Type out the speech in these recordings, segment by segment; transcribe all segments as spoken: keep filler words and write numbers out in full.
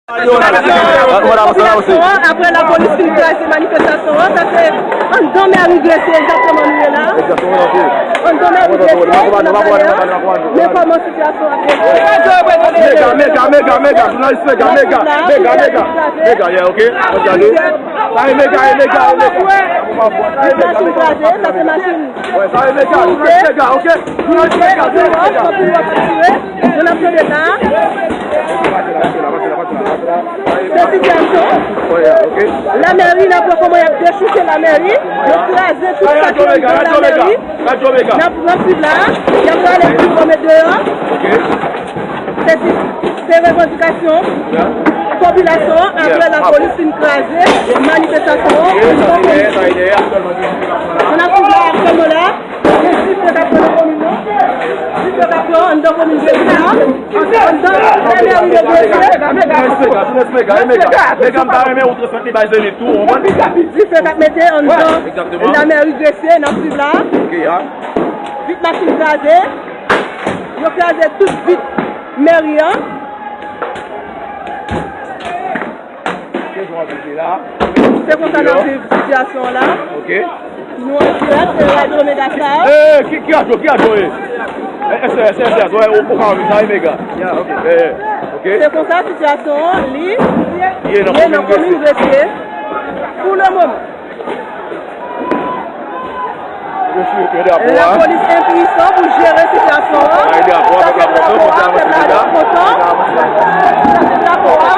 Manifestasyon an, apre lapolis fin kraze manifestasyon an, sa se anndan mèri Gresye egzakteman nou ye la. Anndan mèri Gresye, men kòman sitiyasyon ap dewoule. Mega, mega, mega, mega, jounalis mega, mega, mega, mega, mega, yeah, ok. Mwen gade. Sa e mega, e mega, e mega. Machin kraze, sa se machin. Wè, sa e mega, jounalis mega, ok. Jounalis mega, jounalis mega. Moun ap tande la. Se sitiyasyon. Lamèri, n ap wè kòman y ap dechouke lamèri. Yo kraze tout sa ki anndan lamèri. N ap, n ap swiv la. Y ap prale pou yo met deyò. Se ti, se revandikasyon popilasyon an apre lapolis fin kraze manifestasyon an. N ap swiv la aktyèlman la. Gen dife k ap pran nan komin nan. Dife k ap pran anndan komin Gresye a. Anndan lamèri de Gresye. Mega, jounalis mega, e mega. Mega, m ta renmen ou transmèt li bay Zenith tou, ou konprann? Dife k ap mete anndan lamèri Gresye, n ap swiv la. Vit machin kraze. Yo kraze tout vit mèri an. Se konsa n ap viv sitiyasyon an la. Ok. Nou an dirèk, se Radio Mega Star. Eh, ki, ki radyo, ki radyo e? Eh, S R S, S R S, wè, ou, ou ka anvi sa, e mega. Yeah, ok. Eh, ok. Se konsa sitiyasyon an, li ye nan komin Gresye. Pou le moman. Lapolis enpuisan pou jere sitiyasyon an. Sa se drapo a, pèp la kontan. Sa se drapo a.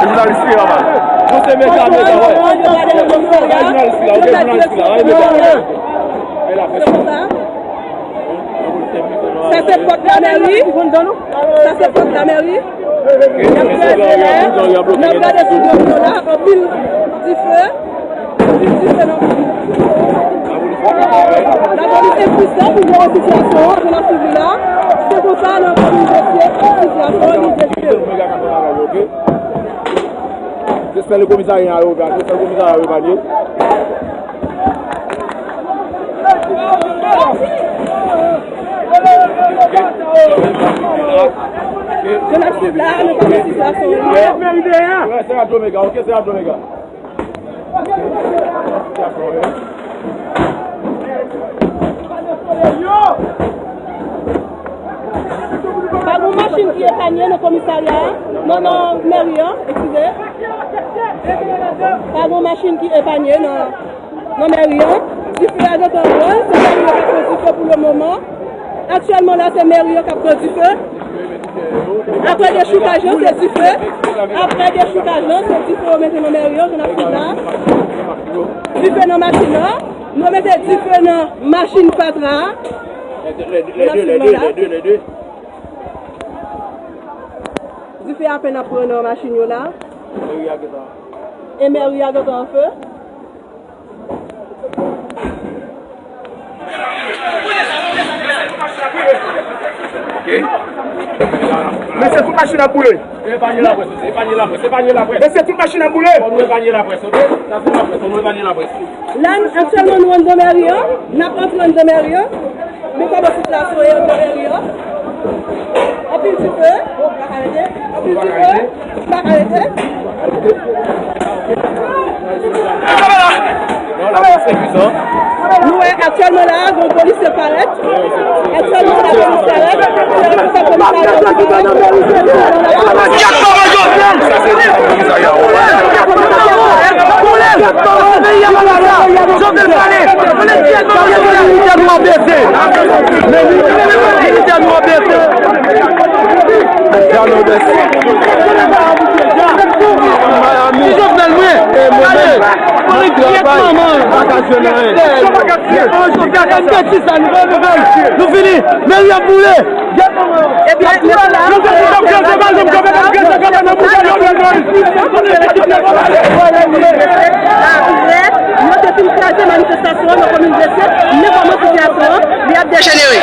Jounalis li la, man. Nou se mega, mega, wè. Jounalis li la, ok, jounalis li la, wè, mega. Se konsa. Sa se pòt lamèri. Sa se pòt lamèri. Y ap kraze la. N ap gade sou gwo yo la. Anpil dife. Anpil dife nan. Lapolis enpuisan pou jere sitiyasyon an, jan n ap swiv li la. Se konsa nan komin Gresye, sitiyasyon an li devye. Se sèl komisarya yo, se sèl komisarya yo evalye. Jan n ap swiv la, nou konnen sitiyasyon an ye. Wè, se radyo mega, ok, se radyo mega. Pa gen machin ki epanye nan komisarya a, nan, nan mèri an, eskize. Pa gen machin ki epanye nan, nan mèri an. Dife a gentan pran, se mèri an k ap pran dife pou le moman. Aktyèlman la, se mèri an k ap pran dife. Apre dechoukaj lan, se dife. Apre dechoukaj lan, se dife yo mete nan mèri an, jan n ap swiv la. Dife nan machin nan. Nou mete dife nan machin fatra a. Jan n ap swiv la. Dife apèn ap pran nan machin yo la. E mèri a gentan an fe. Ok. Mesye, tout machin ap boule. Epanye laprès, mesye, epanye laprès, epanye laprès. Mesye, tout machin ap boule. Fò nou epanye laprès, ok? Sa se laprès, fò nou epanye laprès. La, aktyèlman, nou anndan mèri an. N ap antre anndan mèri an. Men kòman sitiyasyon ye anndan mèri an. Anpil dife. Anpil dife. Pa ka rete. Nou wè aktyèlman la, gon polisye parèt. Aktyèlman, la polis parèt. Se responsab komisarya yo ki parèt. Ti Jovenel mwen. Mwen travay, pa ka jwenn anyen. Nou fini. Meri ap boule. Ebyen, yo te fin kraze manifestasyon an nan komin Gresye, men kòman sitiyasyon an, li ap dejenere.